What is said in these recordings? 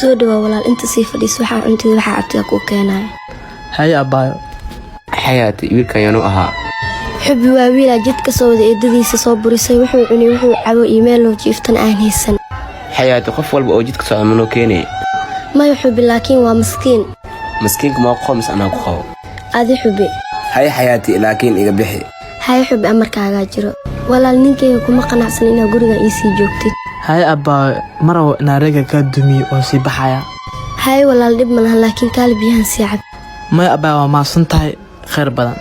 Soo dhawaa walaal, inta sii fadhiis, waxaa cuntida waxaa cabtida kuu keenaya. Haye abbaayo. Xayaati, wiilkan yaanu ahaa? Xubbi, waa wiilaa jid ka soo wada, eedadiisa soo burisay. Wuxuu cuni, wuxuu cabo iyo meel loo jiiftana aan haysan. Xayaati, qof walba oo jidka socda manoo keenay? Maya xubbi, laakiin waa maskiin. Maskiinka maa qomis anaa ku qabo? Adi xubbi. Hay xayaati, laakiin iga bixi. Haye xubbi, amarkaagaa jiro. Walaal, ninkayga kuma qanacsan inaa gurigan iisii joogtid. Haye abbaayo, ma rabo inaan reega kaa dumiyo, waan sii baxayaa. Haye walaal, dhib ma lahan, laakiin kaali biyahan sii cab. Maya abbaayo, waa mahadsan tahay, khayr badan.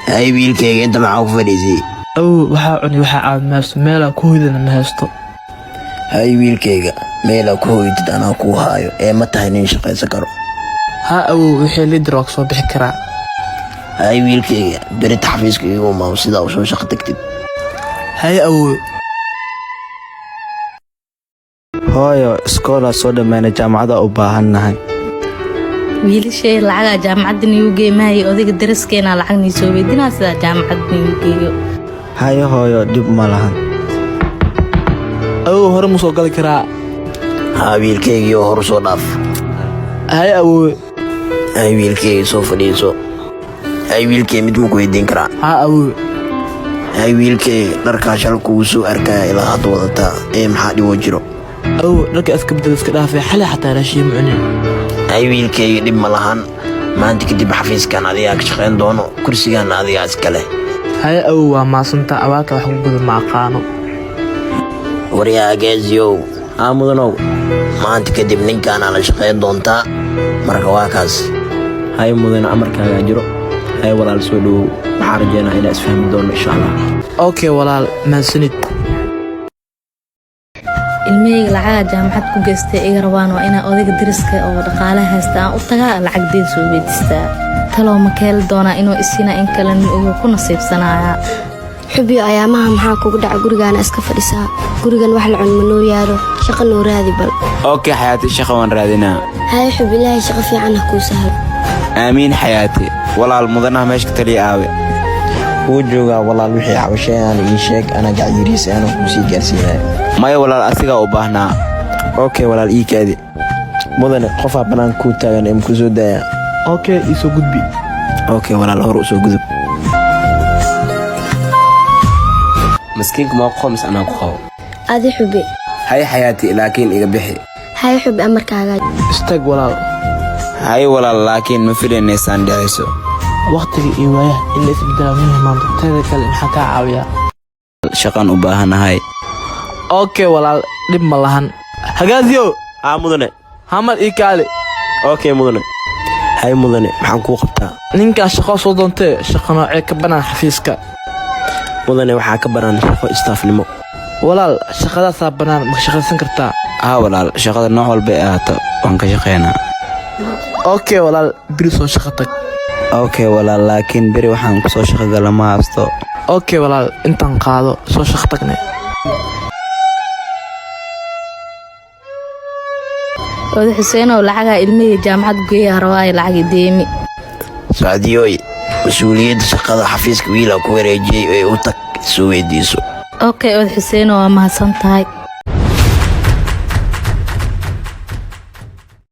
Hay wiilkayga, inta maxaa ku fadhiisay? Awow, waxaa cuni waxaa caabi ma haysto, meelaa ku hoydana ma haysto. Hay wiilkayga, meelaa ku hoytid anaa kuu haayo, ee ma tahay nin shaqaysan karo? Haa awow, wixii lidir waa kasoo bixi karaa. Hay wiilkayga, berita xafiiska iigu imaam sidaa u soo shaqo tagtid. Haye awow. Hooyo, iskoolaa soo dhammaynay, jaamacada u baahannahay. Wiilashay, lacagaa jaamacadda niigu geey maayo. Odayga daraskeenaa lacag nii soo weydinaa sidaa jaamacad niigu geeyo. Haye hooyo, dhib ma lahan. Awow, hore mu soo gali karaa? Haa wiilkaygiioo, hor soo dhaaf. Haye awow. Hay wiilkayga, soo fadhiiso. Hay wiilkay, mid ma ku weydiin karaa? Haa awow. Hay wiilkayga, dharkaa shal kugu soo arkaya ilaa hadda wadataa, ee maxaa dhiboo jiro? Awow, dharka iska bedel, iska dhaafay, xalay xataa raashiin ma cunin. Hay wiilkayga, dhib ma lahan. Maanta kadib xafiiskan adigaa ka shaqayn doono, kursigaana adigaa iskale. Haye awow, waa mahadsantaa, abaalka wax ku guda ma aqaano. Waryaa Agaasiyow. Haa mudanow. Maanta kadib ninkaanaa la shaqayn doontaa, marka waa kaas. Hay mudane, amarkaagaa jiro. Hay walaal, soo dhowow. Waxaan rajeynaa inaa isfahmi doono insha Allah. Okay walaal, mahadsanid. Ilmahayga lacagaa jaamacad ku geystay iga rabaan. Waa inaa odayga dariska oo dhaqaalaha haysta aan u tagaa, lacag deen soo weydiistaa. Talow ma keeli doonaa inuu isina in kale igu ku nasiibsanayaa? Xubbiyo, ayaamaha maxaa kugu dhaca? Gurigaana iska fadhisaa, gurigan wax la cun ma noo yaalo. Shaqa noo raadi bal. Okay xayaati, shaqa waan raadinaa. Haye xub, ilaahay shaqo fiican ha kuu sahlo. Aamiin xayaati. Walaal, mudanaha meesha ka taliya aawe? Wuu joogaa walaal, wixii cabashayaan ii sheeg, anaa gacyiriis anaa kuu sii gaarsiinaya. Maya walaal, asigaa u baahnaa. Okay walaal, ii kaadi. Mudane, qofaa banaanka kuu taagan ee makuu soo daayaa? Okay, iisoo gudbi. Okay walaal, hor u soo gudub. Maskiinka maa qomis anaa ku qabo? Adi xubbi. Hay xayaati, laakiin iga bixi. Haye xubbi, amarkaagaa. Istaag walaal. Hay walaal, laakiin ma filaynaysaan dhacayso. Waqtiga iyo waayaha in la isbedelaa muhiim maanta. Teeda kale, maxaa kaa caawiyaa? Shaqaan u baahanahay. Okay walaal, dhib ma lahan. Hagaasiyow. Haa mudane. Hamad ii kaali. Okay mudane. Hay mudane, maxaan kuu qabtaa? Ninkaa shaqo soo doontee, shaqo noocee ka banaan xafiiska? Mudane, waxaa ka banaan shaqo istaafnimo. Walaal, shaqadaasaa bannaan, ma shaqaysan kartaa? Haa walaal, shaqada nooc walba ay ahaato waan ka shaqeynaa. Okay walaal, beri soo shaqo tag. Okay walaal, laakiin beri waxaan kusoo shaqo gala ma haysto. Okay walaal, intaan qaado, soo shaqo tagne. Oday Xuseenow, lacagaa ilmahayga jaamacad geeya rabaayo, lacag ideemi. Sacdiyooy, mas-uuliyadda shaqada xafiiska wiilaa ku wareejiyey, ee u tag soo weydiiso. Okay oday Xuseenow, waa mahadsan tahay.